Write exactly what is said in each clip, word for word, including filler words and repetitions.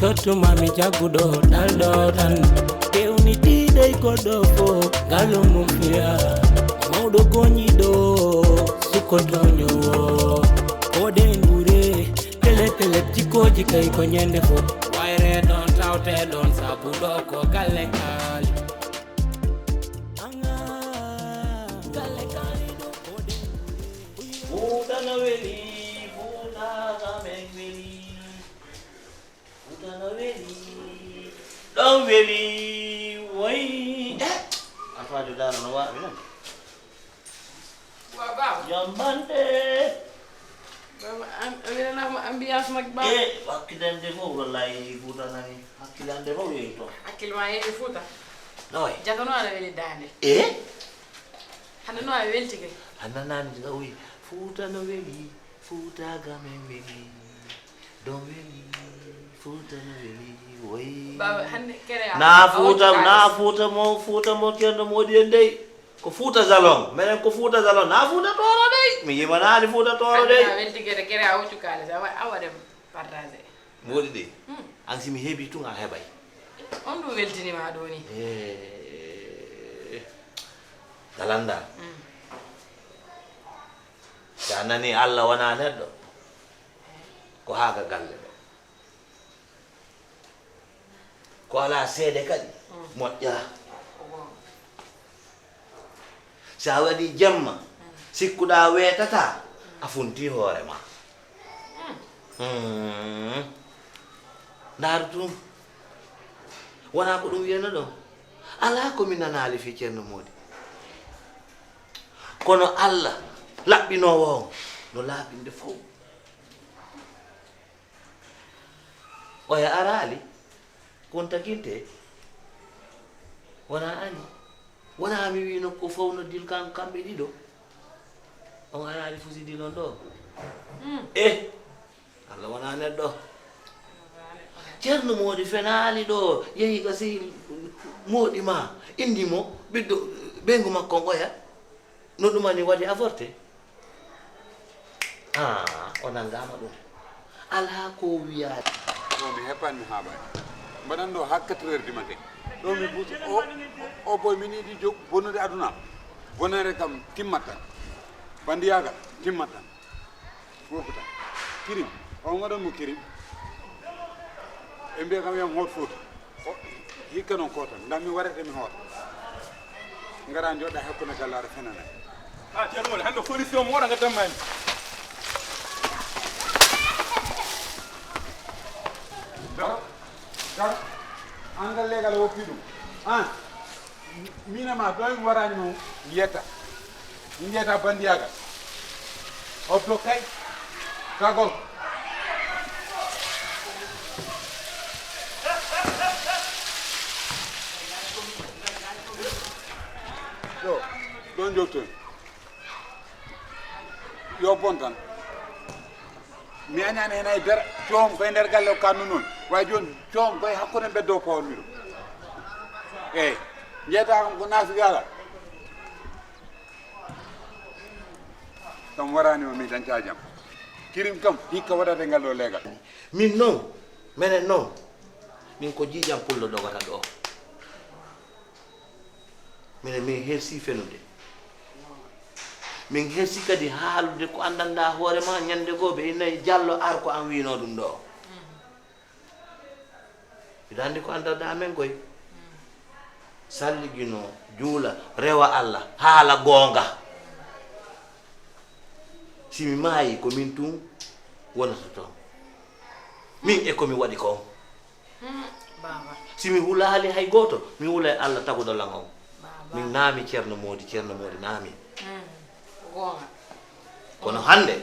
Tottuma mi jagguɗo ɗalɗo tan. Kewnitiiɗo e goɗɗo fof, ngalo mum fiya. Mawɗo goñiɗo, suko toñowo. Koɗen ɓure, pele pele jikkooji kay ko ñande fof. Wayre ɗon tawte ɗon sabu ɗo ko galle kaali. Galle kaali ɗo koɗen ɓure. Fuuta no weli, Fuuta ka men weli. Fuuta no weli, ɗon weli, woy. Eh, Alfaajo Daara no waawi non. Wa baaba. Jambante. Baaba, am, a wilanama ambiance mak baaba. Eh, hakkilande fof wallahi Fuuta nani. Hakkilande fof yehi toon. Hakkille ma yehi Fuuta. Noy. Jaka no aɗa weli daande. Eh? Hannde no a welti kay. A nanaani nga o wi, Fuuta no weli, Fuuta ga men weli. Ɗon weli, Fuuta no weli, woy. Baaba, hannde kere a, na a Fuuta, wonti na kaalis. Fuuta mo, Fuuta mo Ceerno Moodi en dey. Ko Fuuta Jalon. Menen ko Fuuta Jalon. Na Fuuta Tooro dey. Mi yimanaani Fuuta Tooro dey. Hannde a welti kere, kere a wonti kaalis. Awa, awa dem partage. Moodi dey. Hmm. An si mi heɓi tun a heɓay. On ɗum weltini ma ɗo ni. Eh. Galanda. Hmm. Si a nani Allah wona neɗɗo. Ko haa ka galle ɗo. Ko alaa seede kadi, mm, moƴƴaa. Ko goonga. Si a waɗii jemma, mm, sikkuɗaa weetataa, mm, a funtii hoore ma. Mm. Mm. Ndaaru tun. Wonaa ko ɗum wiyana ɗon. Alaa ko mi nanaali fii Ceerno Moodi. Kono Allah laɓɓinoowo on no laaɓinde fow. Oya araali Kunta Kinte, wona ani, wona mi wino ko fow no dil kan kamɓe ɗiɗo. On araali fusi dil on ɗo. Mm. Eh, Allah wona neɗɗo. Ceerno Moodi fenaali ɗo, yehi ka sehil Moodi ma, indi mo, ɓiɗɗo, ɓeyngu makko on oya. No ɗumani waɗi avorté? Ah, o nanngaama ɗum. Alaa ko wiyaade. Ɗo mi heɓan mi haaɓaani. Mbaɗan ɗo haa quatre heures du matin. Ɗo mi buutu. O, o, o boy min yiɗi jog bonude aduna am. Bonere kam timmat tan. Bandiyaagal timmat tan. Fof ko tan. Kirim. O waɗan mo kirim. Ɓe mbiya kam yam hoot footi. O, hikka noon kootan. Ndax mi warete mi hoota. Ngara njoɗɗa hakkunde gallaare fenana. A, Ceerno Moodi, hannde solution mo waɗa ngaddan mami. Daro, daro. An ngal leegal a woppi ɗum. An, mina ma ɗo mi warani mo yetta. Min njeyata banndiyagal. O dokkay kagol. Ɗo, ɗon jowtoy. Yo bon tan. Mi añaani heen hay dara. Coom koye nder galle o kannu noon. Way jooni, coom koye hakkunde mbeddo o pawanmi ɗum. Eey. Njeyata kam ko naafigaagal. Kam waraani ma mi dañta jam. Kirim kam, hikka waɗata ngal ɗo leegal. Min noon, menen noon, min ko jiijam pullo dogata ɗo. Minen min hersi fenude. Min hersi kadi haalude ko anndanɗaa hoore ma, ñande goo ɓe inay Jallo ar ko an wiinoo ɗum ɗo. Mbiɗa anndi ko anndanɗaa men koy. Salligino, juula, rewa Allah, haala goonga. Si mi maayi, ko min tun wonata toon. Min e ko mi waɗi kon. Hmm, baaba. Si mi hulaali hay gooto, mi hulay Allah taguɗo lan on. Baaba. Min naami Ceerno Moodi, Ceerno Moodi naami. Hmm, ko goonga. Kono hannde,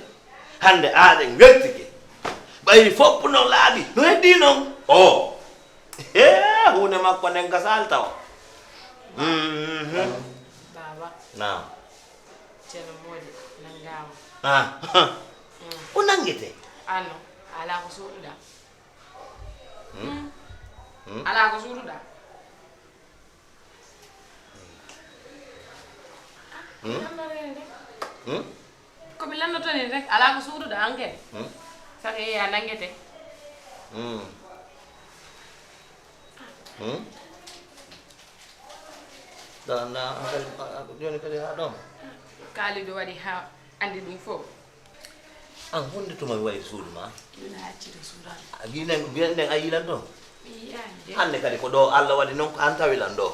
hannde aɗen weltike. Ɓayri fof noon laaɓi, no heddii noon. O. Hee, huunde makko nden gasaali tawa. Mhm. Baaba. Naam. Ceerno Moodi nanngaama. Ah. Mm. O nanngete? Anno, alaa ko suuɗuɗaa. Hmm? Hmm? Alaa ko suuɗuɗaa. Hmm? Ko mi lanndotoo nii rek, alaa ko suuɗuɗaa an kadi. Hmm? Saka yeeya nanngete. Hmm. Hmm? Ɗa annda an kadi, a, a, jooni kadi haa ɗoon? Kaalidu waɗi haa anndi ɗum fof. An, wonde tuma mi wayi suudu ma? Ɗum na accita suudu am. A ginen, mbiyen ɗen a yiilan ɗoon? Mi yiyaani de. Hannde kadi ko ɗo Allah waɗi noon, ko an tawi lan ɗo.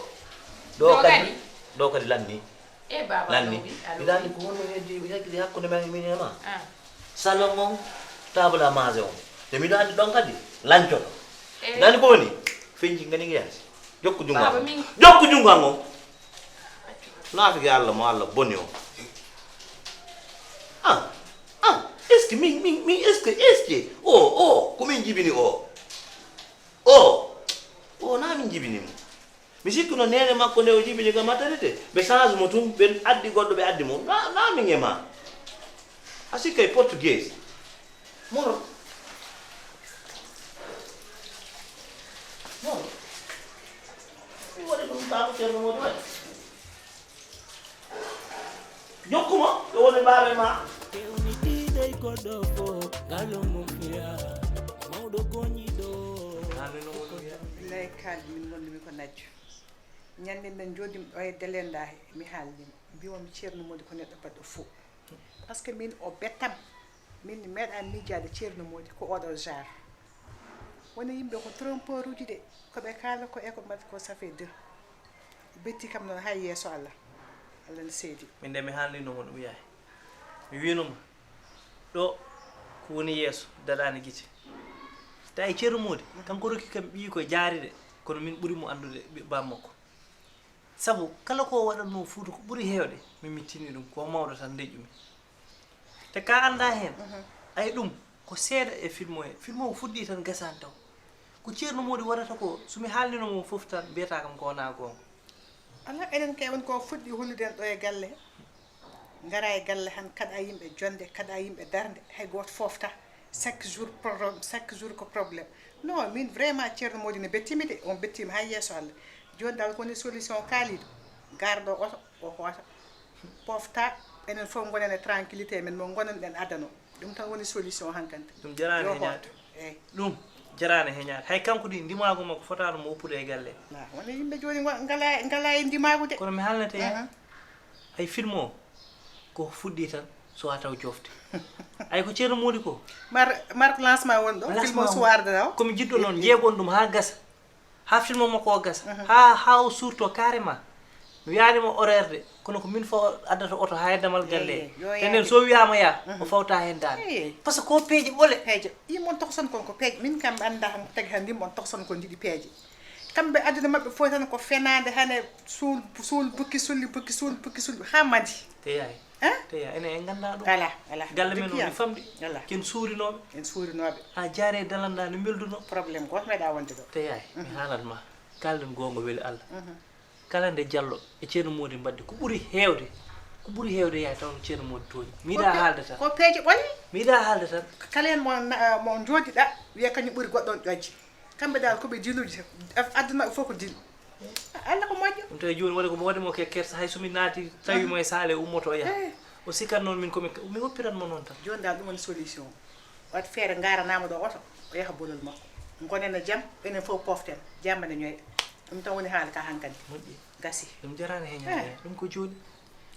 Ɗo Ɗo kadi, kadi? Ɗo kadi lanni. E baaba Lanni. Lowi, a Mbiɗa anndi lowi. Ko honno heddi, heddi hakkunde men, min e ma. Ah. Salon on, table à manger on. Te mbiɗa anndi ɗon kadi, lancoto. Eh. Mbiɗa anndi ko woni? Fenji ngani ngi yaasi. Jokku junngo Baaba an. Min. Jokku junngo an on. Naafiki Allah mo Allah boni o. Ah, ah, est-ce que min, min, min, est-ce que, est-ce que, o, o, ko min jibini o. O, o, na min jibini mo. Mi sikkuno neene makko nde o jibini ka maternité, ɓe change mo tun, ɓe addi goɗɗo, ɓe addi mo. Na, na min e ma. A sikkay portugais. Moro. Moro. Mi waɗi ɗum kaa ko Ceerno Modi waɗi. Jokku mo, ɗo woni baaba e ma. Kewnitiiɗo e goɗɗo fof, ngalo mo fiya, mawɗo goñiɗo. Billahi, Kaali, min ngonndumi ko najjo. Ñande nden njooɗimi ɗo e Delenda, mi haalnimo. Mbiwami Ceerno Modi ko neɗɗo baɗɗo fo. Parce que min o bettam. Min mi meeɗa miijaade Ceerno Modi ko oɗo genre. Woni yimɓe ko trompeur uji de. Ko ɓe kaala ko e ko mbaɗi ko, ça fait deux. Betti kam noon hay yeeso Allah. Allah ne seedi. Min de mi haalnino mo ɗum yahay. Mi wiino mo, ɗo ko woni yeeso, daɗaani gite. Tawi Ceerno Modi, kanko rokki kam ɓiyi ko jaari de, kono min ɓuri mo anndude ɓi-, bammakko. Sabu kala ko o waɗatnoo Fuuta ko ɓuri heewde, min mi tinii ɗum, ko mawɗo tan ndeƴƴumi. Te ka anndaa heen, ay ɗum ko seeɗa e film o he. Film o ko fuɗɗii tan gasaani taw. Ko Ceerno Modi waɗata ko, so mi haalnino mo fof tan, mbiyata kam ko wonaa goonga. Alaa, enen kay won ko fuɗɗi hollude en ɗo e galle he. Ngara e galle han, kaɗa yimɓe jonnde, kaɗa yimɓe darnde, hay gooto foofta. Chaque jour problème, chaque jour ko problème. Non, min vraiment Ceerno Modi ne bettimi de, on bettimi hay yeeso Allah. Jooni dal ko woni solution Kalidou? Garɗo oto, o hoota. Pofta, enen fof ngonen e tranquillité men mo ngonanɗen adano. Ɗum tan woni solution hankante. Ɗum jaraani Yo heñaade. Hooto. Eey. Ɗum jaraani heñaade. Hay kanko ɗi ndimaagu makko fotaano mo woppude e galle. Na, woni yimɓe jooni ngo-, ngala, ngala e ndimaagu de. Kono mi haalnete yaay. Mhm. Ay film o, ko fuɗɗi tan, so a taw jofte. Ay ko Ceerno Modi ko. Mar-, marque lancement woni ɗo, film o suwa arde taw. Ko mi jiɗɗo noon, jeegon ɗum haa gasa. Haa film o makko o gasa. Mhm. Haa, haa o suurto carrément. Mi wiyaani mo horaire de, kono ko min fof addata oto haa e damal galle. Eey, yo yaade. Te nden so wiyaama yaa, mhm, o fawta heen daan. Eey. Parce que ko peeje ɓole. Peeje. Yimɓe on tokoson kon ko peeje. Min kam mi anndaa han tagi han ndimɓe on tokoson kon jiɗi peeje. Kamɓe aduna maɓɓe fof tan ko fenaande, hane suul, suul bukki sulli, bukki suul, bukki sulli, haa madi. Te yaay. Hein? Te yaay, enen en nganndaa ɗum. Alaa, alaa. Galle men o ne famɗi. Alaa. Ken suurinooɓe. En suurinooɓe. Haa jaare e dalandaa no mbelduno. Problème gooto meeɗaa wonde ɗo. Te yaay, mi haalan ma. Kaalden goonga weli Allah. Mhm. Kala nde Jallo e Ceerno Modi mbaɗde, ko ɓuri heewde, ko ɓuri heewde yaay taw Ceerno Modi tooñi. Mi yiɗaa haalde tan. Ko peeje ɓole. Mi yiɗaa haalde tan. Kala heen mo na-, mo njooɗiɗaa, wiya kañum ɓuri goɗɗo on ƴoƴde. Kamɓe dal ko ɓe jiluuji, aduna maɓɓe fof ko dilu. Allah ko moƴƴo. Ɗum tawi jooni waɗi ko mo waɗi mo ke kersa, hay so mi naati, tawi mo e saale, ummoto o yaha. Eh. O sikkat noon min ko mi, mi woppiran mo noon tan. Jooni dal ɗum woni solution. Waɗ feere ngaranaama ɗo oto, o yaha bolol makko. Ngonen e jam, enen fof poften. Jam ene ñoya. Ɗum tan woni haala ka hankadi. Moƴƴi. Gasi. Ɗum jaraani heñaade. Eh. Ɗum ko jooni.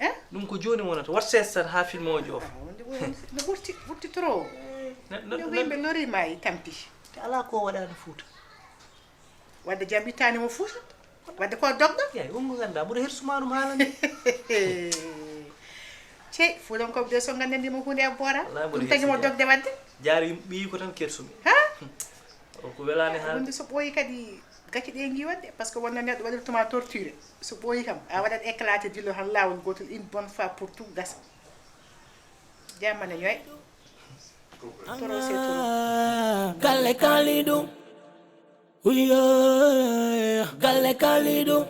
Eh? Ɗum ko jooni wonata. Waɗ sees tan haa film o joofa. Ah, wonde, wonde, no ɓurti, ɓurti trop. Eh, ne, ne, ne, yimɓe loriima e tampi. Te alaa ko waɗaani Fuuta. Wadde jam ittaani mo Fuuta. Wadde ko dogɗo. Yaay, wongo nganndaa, mboɗo hersumaa ɗum haalande. Cey, Fuutankooɓe de so nganndandiima huunde e boora. Wallaahi, mboɗo ɗum tagi mo hersude. Dogde wadde. Jaari yim-, ɓiyi ko tan kersumi. Ha? O ko welaani haalde. Wonde so ɓooyi kadi gacce ɗe ngi wadde, parce que wonno neɗɗo waɗirtuma torture. So ɓooyi kam, a waɗat éclaté dillo han laawol gootol une bonne fois pour tout gasa. Jam ene ñoy. Trop c'est trop. Ah, galle Kalidou. Uyo, galle Kalidou.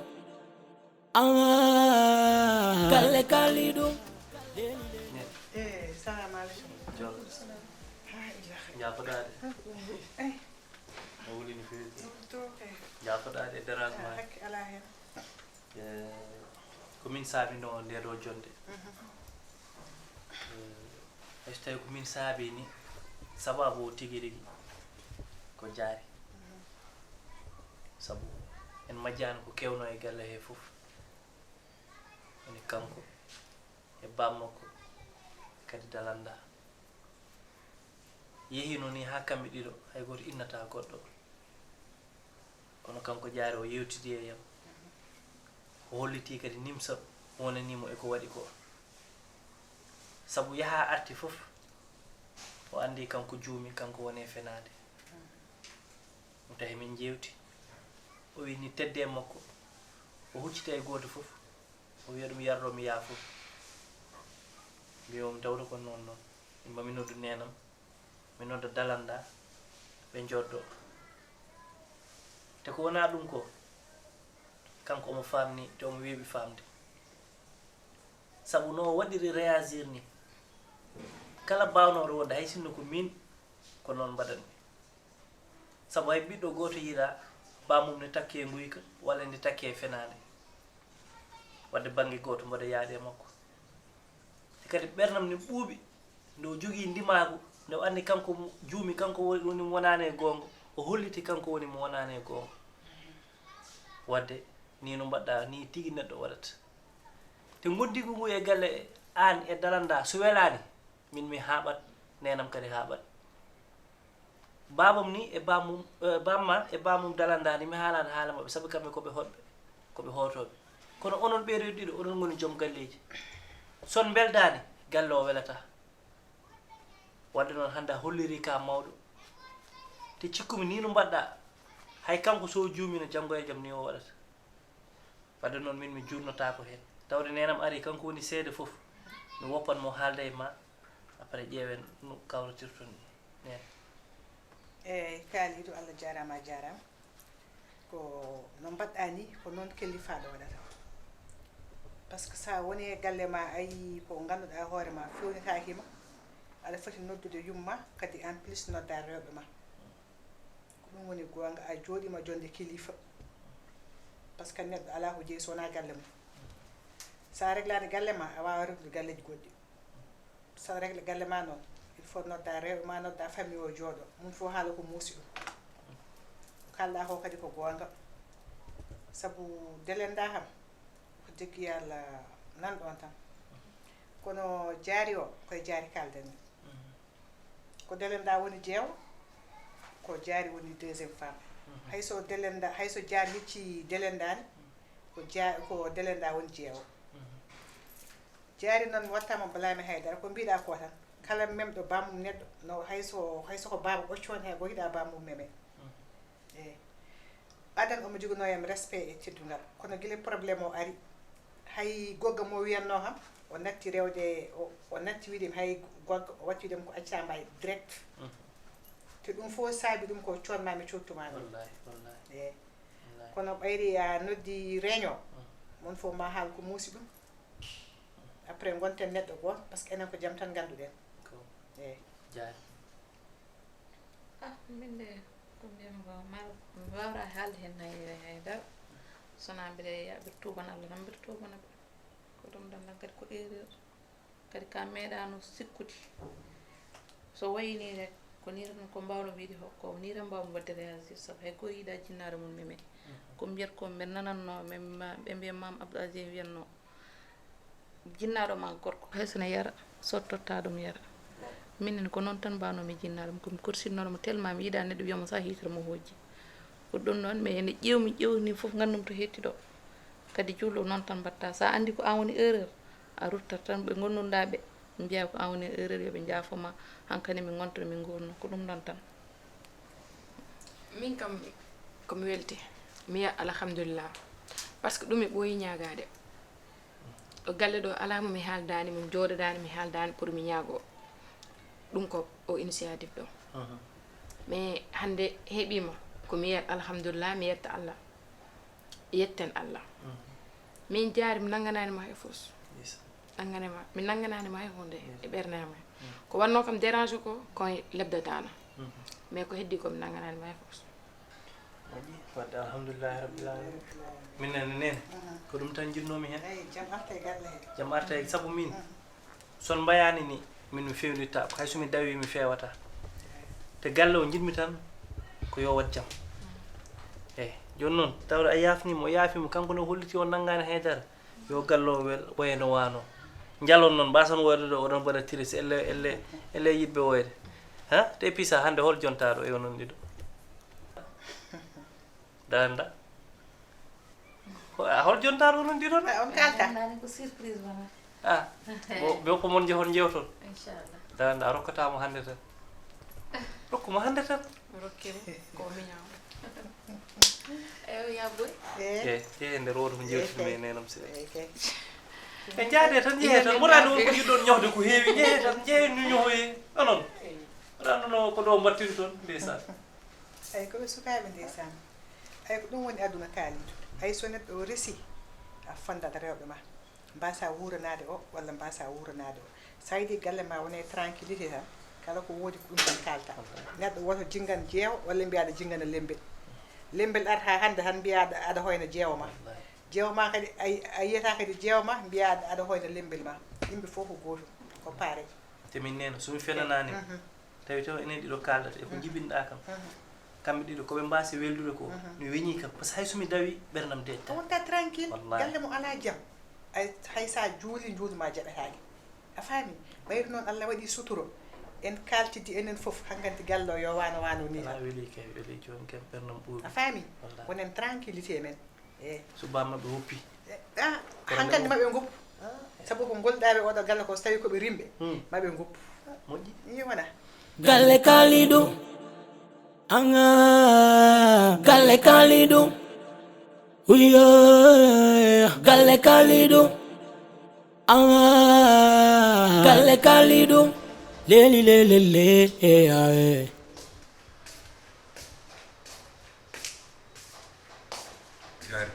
Ah, galle Kalidou. Eh, salamu alaikum. Jollo. Ah, iya. Jaafoɗaade. Eh. No wuli no feewi. Ɗum to kay. Jaafoɗaade e dérangement. Ah, hakke alaa heen. Eh, ko min saabinoo ndee ɗoo jonnde. Mhm. Eh, hay so tawii ko min saabii ni, sabaabu o tigi rigi ko jaari. Mhm. Sabu En majjaani ko kewnoo e galle hee fof. Woni kanko e bammakko, kadi Dalanda. Yehiino nii haa kamɓe ɗiɗo, hay gooto innataa goɗɗo. Kono kanko Jaari o yeewtidii e yam. O hollitii kadi nimsa wonanii mo e ko waɗi ko. Sabu yahaa arti fof, o anndii kanko juumi, kanko woni e fenaande. Ɗum tahi min njeewti. O wi ni tedde makko. O huccita e gooto fof. O wiya ɗum yardo mi yaafo. Mbiyo mi tawde ko noon noon. Imma mi noddu neenam. Mi nodda Dalanda. Ɓe njoddo. Te ko wonaa ɗum ko. Kanko omo faamni, te omo weeɓi faamde. Sabu no o waɗiri réagir ni. Kala baawnooɗo wonde hay sinno ko miin, ko noon mbaɗatmi. Sabu hay ɓiɗɗo gooto yiɗaa bammum ne takke e nguyka walla nde takke e fenaande. Wadde bannge gooto mboɗo yaade e makko. Te kadi ɓernam ne ɓuuɓi, nde o jogii ndimaagu, nde o anndi kanko mo juumi, kanko woni, woni mo wonaani e goonga, o holliti kanko woni mo wonaani e goonga. Wadde, nii no mbaɗɗa, nii tigi neɗɗo waɗata. Te ngondigu ngu e galle aan e Dalanda, so welaani, min mi haaɓat, neenam kadi haaɓat. Baabam ni e bammum, eh, bamma e bammum Dalanda ni mi haalaani haala maɓɓe, sabu kamɓe ko ɓe hoɗɓe, ko ɓe hootooɓe. Kono onon ɓeeɗo ɗiɗo, onon ngoni joom galleeji. So on mbeldaani, galle o welataa. Wadde noon hannde a hollirii ka mawɗo. Te cikkumi ni no mbaɗɗa, hay kanko so o juumino janngo e jam ni o waɗata. Wadde noon min mi juutnotaako heen. Tawde neenam ari, kanko woni seede fof. Mi woppan mo haalda e ma, après ƴeewen no kawrotirton neen. Eeyi, Kalidou, Allah jaaraama, a jaaraama. Ko no mbaɗɗa ni, ko noon kellifaaɗo waɗata. Par ce que so a woni e galle ma, a yii ko ngannduɗaa hoore ma fewnitaaki ma, aɗa foti noddude yumma, kadi en plus nodda rewɓe ma. Ko ɗum woni goonga, a jooɗiima jonnde kilifa. Par ce que neɗɗo alaa ko jeyi so wonaa galle mum. So a reglaani galle ma, a waawaa reglude galleeji goɗɗi. So a regle galle ma noon, il faut nodda rewɓe ma, nodda famille o jooɗo, mum fof haala ko muusi ɗum. Ko kalɗa ko kadi ko goonga. Sabu Dalanda kam, ko deggi Yalla nan ɗon tan. Kono Jaari o, koye Jaari kalden ni. Ko Dalanda woni jeewo, ko Jaari woni deuxième femme. Hay so Dalanda, hay so Jaari hecci Dalanda ne, ko ja, ko Dalanda woni jeewo. Jaari noon mi wattaama balaami haydara, ko mbiɗa ko tan, kala memɗo bammum neɗɗo, no hay so, hay so ko baaba ɓocco on hay goo hiɗa bammum meme. Eeyi. Adan omo jogonoo yam respect e teddungal, kono gila problème o ari, hay gogga mo wiyannoo kam, o natti rewde, o, o natti wiide mi hay gogga, o watti wiide mi ko accaa mbaay direct. Te ɗum fof saabi ɗum ko coodmaa mi coodtumaa mi. Eeyi. Kono ɓayri a noddi réunion, mon fof ma haal ko muusi ɗum. Après ngonten neɗɗo gooto, par ce que enen ko jam tan ngannduɗen. Eeyi. Jaari. Ah, min de ko mbiyam ko mal mi wawra haalde hen hay hay dara. Sona mbiɗa yaɓir tuuban Allah tan mbiɗa tuubana ɓe. Ko ɗum ɗon ɗon kadi ko erreur. Kadi ka meeɗano sikkude. So wayi ni rek ko ni tan ko mbawno wiide ko ni tan mbawmi wadde réagir sabu hay goto yiɗa jinnaɗo mum meme. Ko mbiyat ko mbeɗa nananno ɓe mbiya mam Abdou Aziz wiyatno jinnaɗo ma gorko hay sene yara so totta ɗum yara. Minen ko noon tan mbawnomi jinnaɗo mi komi korsinnoɗo mo tellement mi yiɗa neɗɗo wiyamo sa hiitoro mo hojji. Ko ɗum noon mais ene ƴeewmi ƴeewni fof gandumi to hetti ɗo. Kadi julɗo noon tan mbatta sa andi ko an woni erreur a ruttat tan ɓe gonduɗa ɓe mbiya ko an woni erreur yoɓe jaafoma. Hankadi min gonta min gurno ko ɗum ɗon tan. Min kam komi welti mi wiya alhamdulillah. Par ce que ɗum mi ɓooyi ñaagaade. Ɗo galle ɗo alaa mo mi haaldaani mo mi jooɗodaani mi haaldaani pour mi ñaagoo. Ɗum ko o initiative ɗo. Mais hannde heɓiima ko mi wiyat alhamdulillah mi yetta Allah. Yetten Allah. Min jaari mi nannganaani mo hay fos. Nanngane ma mi nannganaani mo hay huunde e ɓernde am. Ko wannoo kam dérange ko ko lebdataano. Mais ko heddii ko mi nannganaani mo hay fos. Moƴƴi, wadde alhamdulillahi rabbil alamin. Min nene nene ko ɗum tan jinnoomi heen. Eyi, jam arta e galle he. Jam arta e sabu min son mbayaani ni min mi fewndittaako hay so mi dawi mi feewata. Te galle o jiɗmi tan ko yo waɗ jam. Eyi. Jooni noon, tawde a yaafnii mo, o yaafii mo, kanko ne o holliti o nanngaani hay dara. Yo gallo wel, waye no waano. Njalon noon, mbasan woyde ɗo, oɗon mbaɗa tiri, si elle, elle, elle yiɗɓe woyde. Ha? Te pisa, hannde hol jontaaɗo e onon ɗiɗo? Danda. Ko, a hol jontaaɗo onon ɗiɗo ne? Ah, on kalta. Nani ko surprise wona. Ah, bo, be ko mon jehon jewton. Inchallah. Danda, a rokkata mo hannde tan. Rokku mo hannde tan. Mi rokkimo, ko o miñaama. Eyo, ya boy. Eh. Eh, eh, nder wooto ko jewtimi e nenam si. Eh, eh. En jaade tan, jehe tan. Mboɗa andi won ko jiɗɗon ñohde ko heewi, jehe tan, jehe ñu ñohoye. Onon. Mboɗa andi no ko ɗo mbattin toon, ndeysaan. Ay, ko ɓe sukaaɓe ndeysaan. Ay, ko ɗum woni aduna, Kalidou. Ay, so neɗɗo o resi, a fanndat rewɓe ma. Mbasa wuuranaade o, walla mbasa wuuranaade o. So a yiɗi galle ma wone tranquillité tan, kala ko woodi ko ɗum tan kalta. Neɗɗo woto jingan jeewo, walla mbiya aɗa jingana lembel. Lembel arata hannde tan mbiya aɗa, aɗa hoyna jeewo ma. Jeewo ma kadi, a, a yiyata kadi jeewo ma, mbiya aɗa, aɗa hoyna lembel ma. Yimɓe fof ko gootum, ko pareil. Te min neena, so mi fenanaani, mhm, tawi taw enen ɗiɗo kaaldata, e ko, mhm, jibinɗaa kam. Mhm. Kamɓe ɗiɗo, ko ɓe mbaasi weldude ko, mhm, mi weñii kam. Parce que hay so mi dawii, ɓerndam deƴta. A wonta tranquille, wallahi, galle mo alaa jam. Ay, hay so a juuli, njuuɗu ma jaɓetaake. A faami? Ɓayri noon Allah waɗi suturo. En kaaltidi enen fof, hankanti galle o yo waano waano ni tan. Weli kay, weli jooni kam ɓerndam ɓuuɓi. A faami? Wallahi. Wonen tranquillité men. Eh. Subaa maɓɓe woppi. Eh, ah, hankandi maɓɓe ngoppu. Sabu ko ngolɗaaɓe oɗo galle ko, so tawi ko ɓe rimɓe, hmm, maɓe ngoppu. Moƴƴi. Iyo, wona. Galle Kalidou. Anga. Galle Kalidou. Uyo. Galle Kalidou. Anga. Galle Kalidou. Leli, leli, le, eh, ah, eh. Jaari.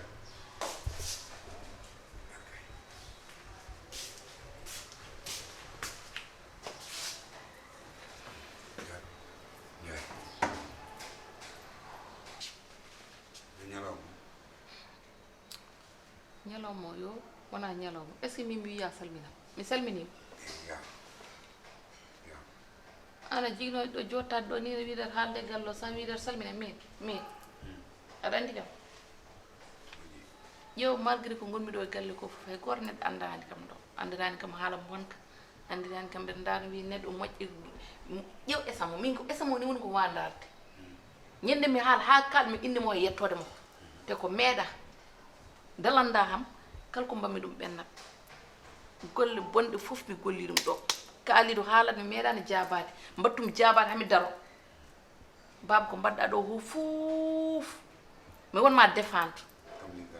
Jaari. Jaari. Ñalawma. Ñalawma o, yo, wona ñalawma. Est-ce que min mi wiya salminam? Mi salminima. Ya. Ya. An a jigno ɗo jottaade ɗo ni, no wiider haalde gallo, sa wiider salmina, min, min. Hmm. Aɗa anndi kam? Ƴeew, malgré ko ngonmi ɗo e galle ko fof, hay gooto neɗɗo anndaani kam ɗo. Anndirani kam haala bonka. Anndirani kam mbeɗa ndaara wi neɗɗo moƴƴi. Ƴeew esamo, min ko esamo ni woni ko wa ndaarde. Hmm. Ñande mi haala haa kaalmi innde mo e yettoode mo. Te ko meeɗa. Dalanda kam, kala ko mbaɗmi ɗum ɓennat. Golle bonɗe fof mi golli ɗum ɗo. Kaalidu haalat mi meeɗaani jaabaade. Mbattum jaabaade haa mi daro. Baaba, ko mbaɗɗaa ɗo ko fof, mi won ma défendre. Kam ligga,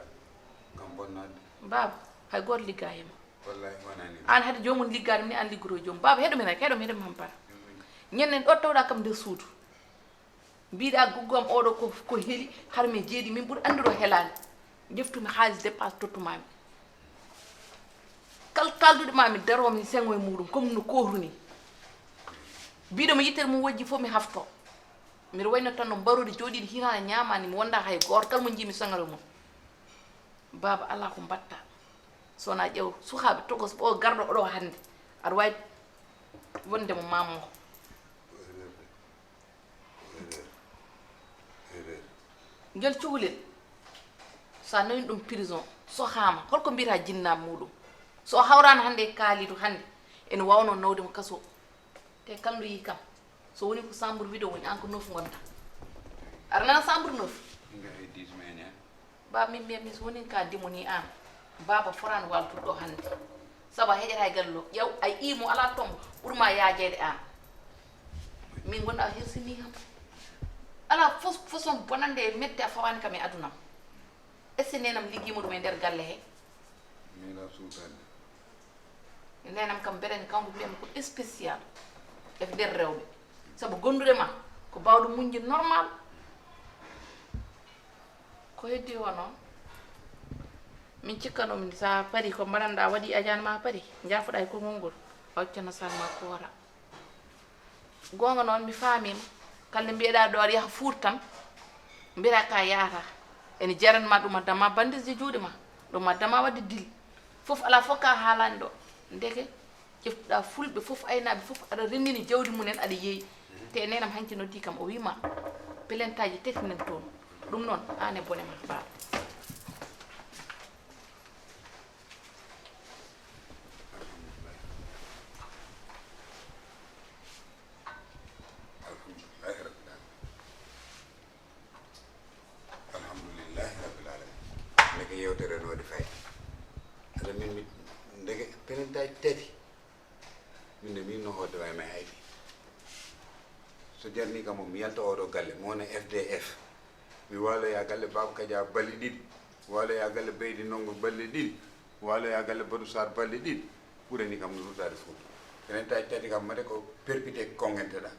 kam bonnaade. Baaba, hay gooto liggaa e ma. Wallahi, wonani. Aan hade joomum liggaade ni, aan liggoto joomum. Baaba, heɗo mi rek, heɗo mi, heɗo mi hampara. Mm. Ñannen ɗo tawɗaa kam nder suudu. Mbiɗa goggo am oɗo ko, ko heli, har mi jeeɗi, min ɓuri anndude o helaani. Ƴeftumi haalis dépense tottumaami. Kal kalduɗo ma mi daro mi seŋo e muɗum, comme no kohru ni. Mbiɗo mo yittere mum wojji fof mi hafto. Mbiɗo wayno tan no mbarude jooɗiiɗo hitaande ñaamaani mi wonda hay gooto, kala mo njiimi sangaro mum. Baaba, alaa ko mbaɗta. So wonaa ƴeew sukaaɓe tokos ɓo garɗo oɗo hannde. Aɗa waawi wonde mo maam mo. Ngel cukalel, so a nawii ɗum prison, sohaama, holko mbiyata jinnaaɓe muɗum? So o hawraano hannde e Kaalidu hannde, ene waawnoo nawde mo kaso. Te kala ndu yii kam, so woni ko chambre vidéo woni, aan ko neuf ngonta. Aɗa nana chambre neuf? Nga e dix meña. Baaba, min mbiyatmi so woni ka dimo ni aan, baaba fotaani waaltude ɗo hannde. Sabu a heƴataa e galle ɗo. Ƴeew, a yii mo alaa tombo, ɓuri ma yaajeede aan. Min ngonɗaa hersinii kam. Alaa fos-, façon bonannde e mette a fawaani kam e aduna am. Est-ce que neenam liggiima ɗum e nder galle he? Meeɗaa suutaade. Neenam kam, mbeɗa anndi kanko mbiyatmi ko spécial e nder rewɓe. Sabu gondude ma ko baawɗo muñde normal. Ko heddi o noon, min cikkanomi sa pari ko mbaɗanɗa waɗi ajaan ma pari, njaafoɗa e konngol ngol, a hoccana sac ma koora. Goonga noon, mi faamiima. Kala nde mbiyeɗaa ɗo aɗa yaha Fuuta tan, mbiyeɗaa ka yahata. Ene jaranma ɗum addanma bandisji juuɗe ma, ɗum addanma waɗde dil. Fof alaa fof ka haalani ɗo. Ndeke ƴeftuɗaa fulɓe fof, aynaaɓe fof, aɗa renndini jawdi mumen, aɗa yeeyi. Te neenam hanki noddi kam, o wiima pelentaaji tati nan toon. Ɗum noon, aan e bone ma, baaba. Alhamdulillahi rabbil alamin. Alhamdulillahi rabbil alamin. Ndeke yewtere no waɗi fayda. Aɗa min mi ndeke pelentaaji tati. Min de min no hoodde way may haydi. So jarni kam o mi yalta oɗo galle mo wona F D F. Mi waloya galle Baba Kadia balɗe ɗiɗi. Waloya galle Beydi Ndongo balɗe ɗiɗi. Waloya galle Badou Sarr balɗe ɗiɗi. Ɓurani kam no ruttaade Fuuta. Pelentaaji tati kam mate ko perpite kongenteɗa.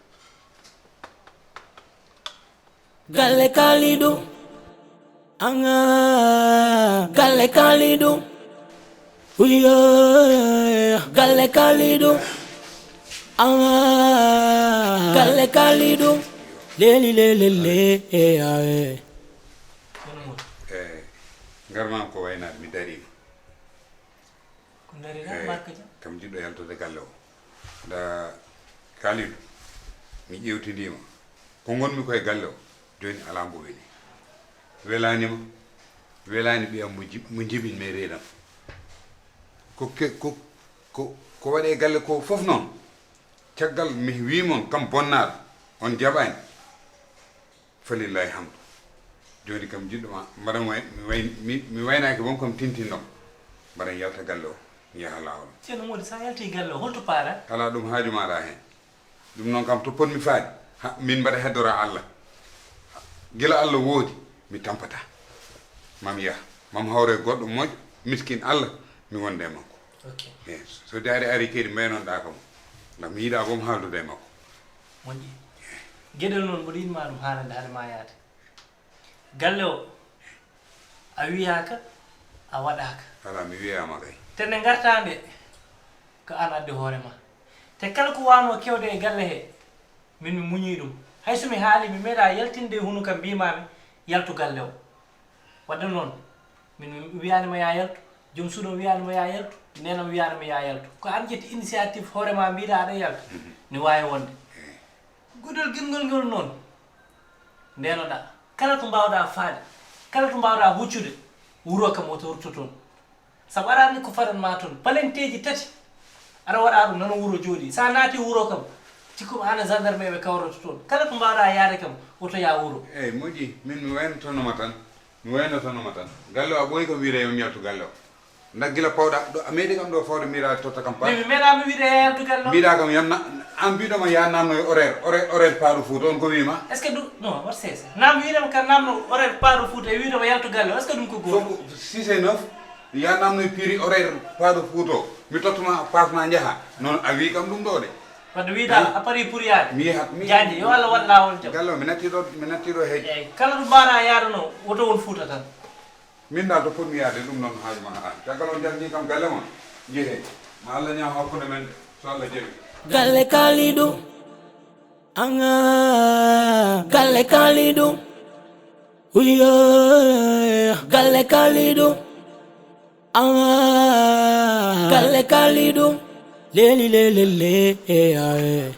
Galle Kalidou. Anga galle Kalidou. Uyo galle Kalidou. Anga galle Kalidou. Leli lele le. Ae. Eyi, ngarmam ko waynaade mi dariima. Ko ndariɗaa marque jam? Kam jiɗɗo yaltude galle o. Nda Kalidou, mi ƴeewtidiima. Ko ngonmi ko e galle o, jooni alaa mbo weli. Welaani ma, welaani ɓiyam mo jib- mo jibin me reedam. Ko ke- ko ko ko waɗe e galle ko fof noon. Caggal mi wii mon kam bonnaaɗo, on jaɓaani. Falillahi hamdu. Jooni kam jiɗɗo ma mbaɗan way mi way mi mi waynaaki won kam tintinɗo mbaɗan yalta galle o mi yaha laawol. Ceerno Moodi, so a yaltii galle o, hol to paaraa? Alaa ɗum haaju maaɗa heen. Ɗum noon kam to potmi faade, ha min mbaɗa heddoraa Alla. Gila Alla woodi, mi tampataa. Maa mi yaha, maa mi hawro e goɗɗo moƴƴo, miskin Alla, mi wonda e makko. Ok. Eey, so daari arii kadi mbaynon-ɗaa kam, ngam mi yiɗaa boom haaldude e makko. Moƴƴi. Geɗel noon mboɗo yiɗ maa ɗum haalande hade maa yahde. Galle o a wiyaaka a waɗaaka. Alaa mi wiyaama kay. Te nde ngartaa nde ko aan addi hoore maa. Te kala ko waanoo kewde e galle he min mi muñii ɗum. Hay so mi haalii mi meeɗaa yaltinde e hunukam mbiimaami yaltu galle o. Wadde noon min mi wiyaani ma yaa yaltu, joom suudu am wiyaani ma yaa yaltu, neenam wiyaani ma yaa yaltu. Ko aan ƴetti initiative hoore maa mbiiɗaa aɗa yalta. Ne waawi wonde. Gudol gimgol ngol noon ndeenoɗaa. Kala to mbaawɗaa faade, kala to mbaawɗaa huccude, wuro kam woto rutto toon. Sabu aɗa anndi ko fadan maa toon. Palenteeji tati aɗa waɗa ɗum nana wuro jooɗii. So a naatii wuro kam, cikkum aan e gendarme ɓe kawroto toon. Kala to mbaawɗaa yahde kam, woto yah wuro. Eey, moƴƴi, miin mi waynotono ma tan. Mi waynotono ma tan. Galle o a ɓooyi kam wiide yo mi yaltu galle o. Nda gila pawɗa ɗo a meeɗi kam ɗo fawde mbiɗa totta kam paɗ. Min mi meeɗa mi wiide yaltu galle o. Mbiɗa kam yamna an mbiɗoma ya namno e horaire horaire horaire paaɗo Fouta on ko wima. Est ce que ɗum non wat seesa nam wiide kam namno horaire paaɗo Fouta e wiidoma yaltu galle o est ce que ɗum ko goto. Fof six et neuf ya namno e prix horaire paaɗo Fouta o mi tottuma passe ma jaaha non a wi kam ɗum ɗo de. Wadde wiiɗaa a parii pour yaade? Mi yahat mi. Jaajde yo Allah waɗ laawol jam. Galle o mi nattii ɗo mi nattii ɗo heeji. Eeyi kala ɗo mbaawɗaa yaade noon woto won Fuuta tan. Miin daal to potmi yaade ɗum noon haaju ma aan. Caggal on njalnii kam galle mon, njehee. Ma Allah ñaaw hakkunde men de, so Allah jaɓii. Galle Kalidou, aŋaa galle Kalidou, uyyoo galle Kalidou. Ah, Kalle Kalidou, leli lelele, eh, ah, eh.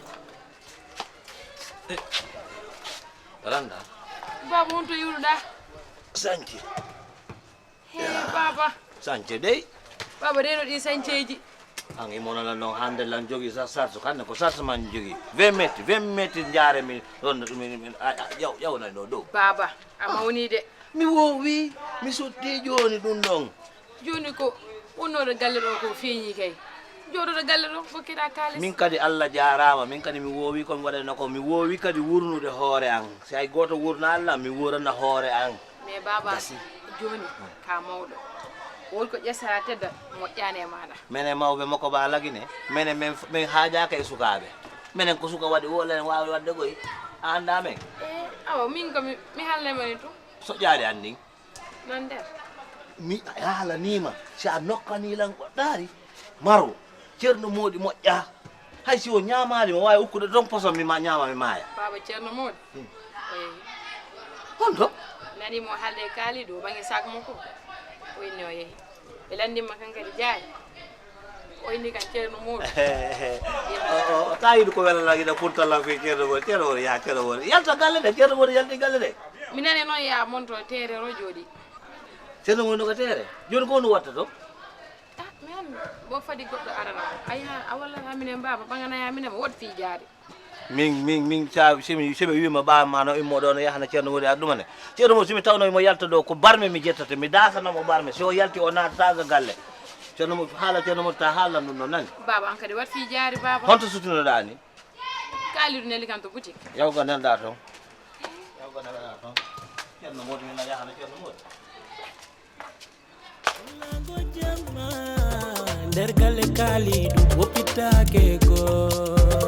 Randa. Baba, on to iwruɗa? Sanke. He, baba. Sanke dey. Baba, reno ɗi sankeji. An imonana noon hannde lan jogii sa sartu kanne ko sartu man jogii vingt mètres vingt mètres njaare mi ɗon ɗum yaw yawnay ɗo dow. Baba, a mawni de. Mi woowi, mi sottii jooni ɗum ɗon. Jooni ko wonnooɗo galle ɗo ko feeñii kay. Jooɗoɗo galle ɗo, kokkiɗaa kaalis. Min kadi Allah jaaraama, min kadi mi woowi ko mi waɗanoo ko. Mi woowi kadi wuurnude hoore am. Si hay gooto wuurnaali lam, mi wuurana hoore am. Mais baaba, jooni ka mawɗo. Won ko ƴessaa tedda moƴƴaani e maaɗa. Menen mawɓe makko ba lagine, menen min haajaaka e sukaaɓe. Menen ko suka waɗi woo, enen waawi waɗde koy. A anndaa men? Ee, awa, min ko mi haalnay ma ni tun. Soƴƴaade an ndin. Nan nder. Mi haalanii ma, si a nokkanii lan goɗɗaari, maro, Ceerno Moodi moƴƴaa. Hay si o ñaamaali, mo waawi ukkude ton poson mi ma ñaama mi maaya. Baaba Ceerno Moodi? Eey. Honto? Nanii mo haalde e Kaalidu, o ɓangi sak makko, o inni o yehi. Ɓe lanndin ma kan kadi Jaay. O inni kan Ceerno Moodi. Kaalidu ko welana gida pour talla fi Ceerno Moodi, Ceerno Moodi yaa Ceerno Moodi. Yalta galle ɗe, Ceerno Moodi yalti galle ɗe. Mi nani noon ya monto teere ro jooɗi. Ceerno Moodi no ko teere? Jooni ko honɗum watta to? Ah, mi han bo fadi goɗɗo arana. Ay ha a walla ha minen baaba ɓagana ya minen woɗ fii jaari. Min min min sa simi simi wiima ɓaama ma no immo ɗo no yahana Ceerno Moodi ar ɗumane. Ceerno Moodi simi tawno imo yalta ɗo ko barme mi jettata mi dasanamo barme si o yalti o naatata ga galle. Ceerno Moodi haala Ceerno Moodi ta haalan ɗum no nani. Baaba an kadi waɗ fii jaari baaba. Honto sutinoɗa ni? Kaalidu neli kam to boutique. Yawga nelɗa toon. Yawga nelɗa toon. Ceerno Moodi min a yahana Ceerno Moodi. Nder galle kaalidu woppitaake ko.